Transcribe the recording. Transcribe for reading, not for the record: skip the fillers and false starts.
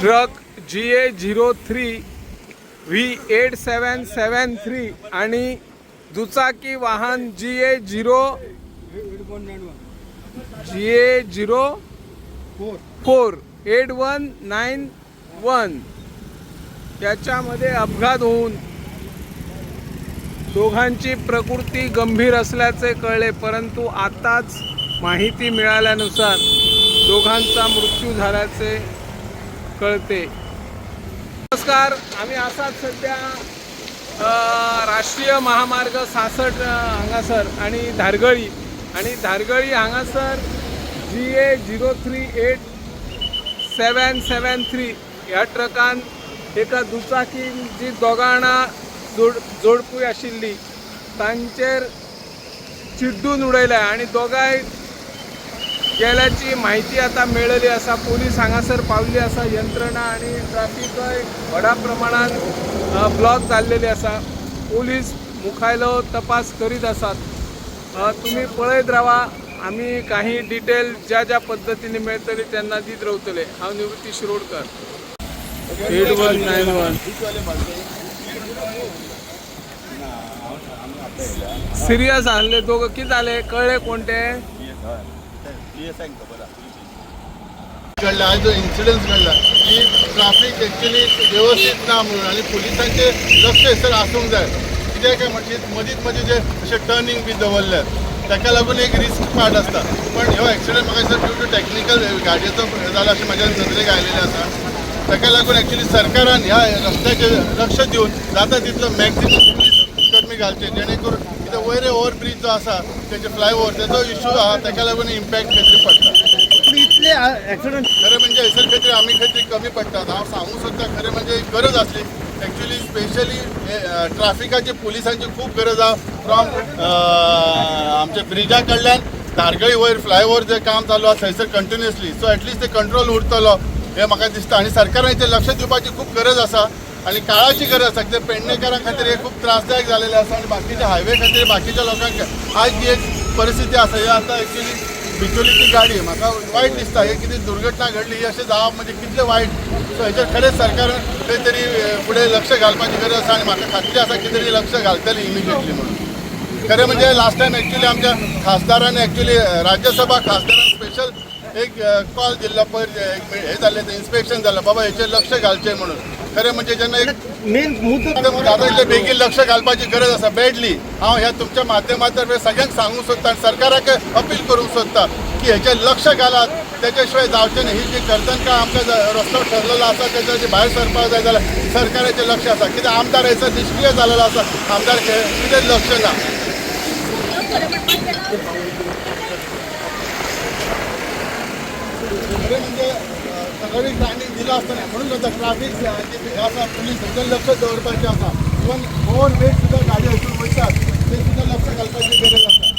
Truck GA 03 V 8773 आणि दुचाकी वाहन GA 04 8191 याच्यामध्ये अपघात होऊन दोघांची प्रकृती गंभीर असल्याचे कळले, परंतु आताच माहिती मिळाल्यानुसार दोघांचा मृत्यू झाल्याचे कळते. नमस्कार, आम्ही असाच सध्या राष्ट्रीय महामार्ग 66 हांगासर आणि धारगळी हांगासर GA 03 8773 ह्या ट्रकान एका दुचाकी जी दोगां जाणां जोडपूय आशिल्ली तांचेर चिड्डून उडयल्या आणि दोगांय गेल्याची माहिती आता मेळ्ळली आसा. पोलीस हांगासर पावल्ली आसा. यंत्रणा आणि ट्राफिकय व्हडा प्रमाणात ब्लॉक जाल्लेली आसा. पोलीस मुखायलो तपास करीत आसात. तुम्ही पळयत रावा. आमी काही डिटेल ज्या ज्या पद्दतीने मेळटली तेन्ना दीत रावतले. हांव निवृत्ती शिरोडकर, 8191. सिरियस आहले दोघं. कितें जालें, कळ्ळें कोण ते? घडला, आज जो इन्सिडन्स घडला की ट्राफीक एक्चुली व्यवस्थीत ना म्हणून आनी पुलिसांचे लक्ष थंयसर आसूंक जाय. कित्याक काय म्हणशीत, मदींच मदीं जे अशे टर्निंग बी दवरल्यात, ताका लागून एक रिस्क पार्ट आसता. पण ह्यो एक्सिडंट म्हाका दिसता ड्यू टू टॅक्निकल गाडयेचो जाला अशें म्हाज्या नदरेक आयलेलें आसा. ताका लागून एक्चुली सरकारान ह्या रस्त्याचेर लक्ष दिवन जाता तितलो मॅक्झिमम पुलीस कर्मी घालचे, जेणे करून कित्याक वयर ओवर ब्रीज जो आसा, तेजे फ्लायओवर, तेजो इशू आहा, ताका लागून इम्पॅक्ट खंय तरी पडटा. पूण इतले एक्सिडंट खरें म्हणजे हयसर खंय तरी आमी खंय तरी कमी पडटात. हांव सांगूंक सोदता, खरें म्हणजे गरज आसली एक्चुली, स्पेशली ट्राफिकाची, पुलिसांची खूब गरज आहा. फ्रॉम आमच्या ब्रिजा कडल्यान धारगळी वयर फ्लायओवर जे काम चालू आसा थंयसर कंटिन्युअसली, सो एटलिस्ट ते कंट्रोल उरतलो हें म्हाका दिसता. आनी सरकारान हेचेर लक्ष दिवपाची खूब गरज आसा आनी काळाची गरज आसा, कित्याक पेडणेकारां खातीर हे खूब त्रासदायक जालेलें आसा आनी बाकीच्या हायवे खातीर, बाकीच्या लोकांक आज जी एक परिस्थिती आसा. हे आतां एक्चुली बिचोलीची गाडी, म्हाका वायट दिसता. हे कितें दुर्घटना घडली, ही अशें जावप म्हणजे कितलें वायट. सो हेचेर खरेंच सरकारान खंय तरी फुडें लक्ष घालपाची गरज आसा आनी म्हाका खात्री आसा की तरी लक्ष घालतली इमिजिएटली म्हणून. खरें म्हणजे लास्ट टायम एक्चुली आमच्या खासदारान, एक्चुली राज्यसभा खासदारान स्पेशल एक कॉल दिल्लो. पयर एक हे जाल्लें, ते इन्स्पेक्शन जालें, बाबा हेचेर लक्ष घालचें म्हणून. खरें म्हणजे जेन्ना एक मेन मुद्दो दादा, इतले बेगीन लक्ष घालपाची गरज आसा बॅडली. हांव ह्या तुमच्या माध्यमांतर्फे सगळ्यांक सांगूंक सोदता आनी सरकाराक अपील करूंक सोदता की हेचेर लक्ष घालात. तेच्या शिवाय जावचें न्ही. ही जी करतनका आमकां रस्तो ठरलेलो आसा, तेच्या भायर सरपाक जाय जाल्यार सरकाराचें लक्ष आसा. कित्याक आमदार हयसर निश्क्रीय जालेलो आसा. आमदार कितें लक्ष ना. खरें म्हणजे सगळी टायमींग दिला आसतना म्हणून जाता. ट्राफीक जे आसा, पुलीस, हेंचेर लक्ष दवरपाचें आसा. इवन ओवर वेट सुद्दां गाडी हयसून वयतात, ते सुद्दां लक्ष घालपाची गरज आसा.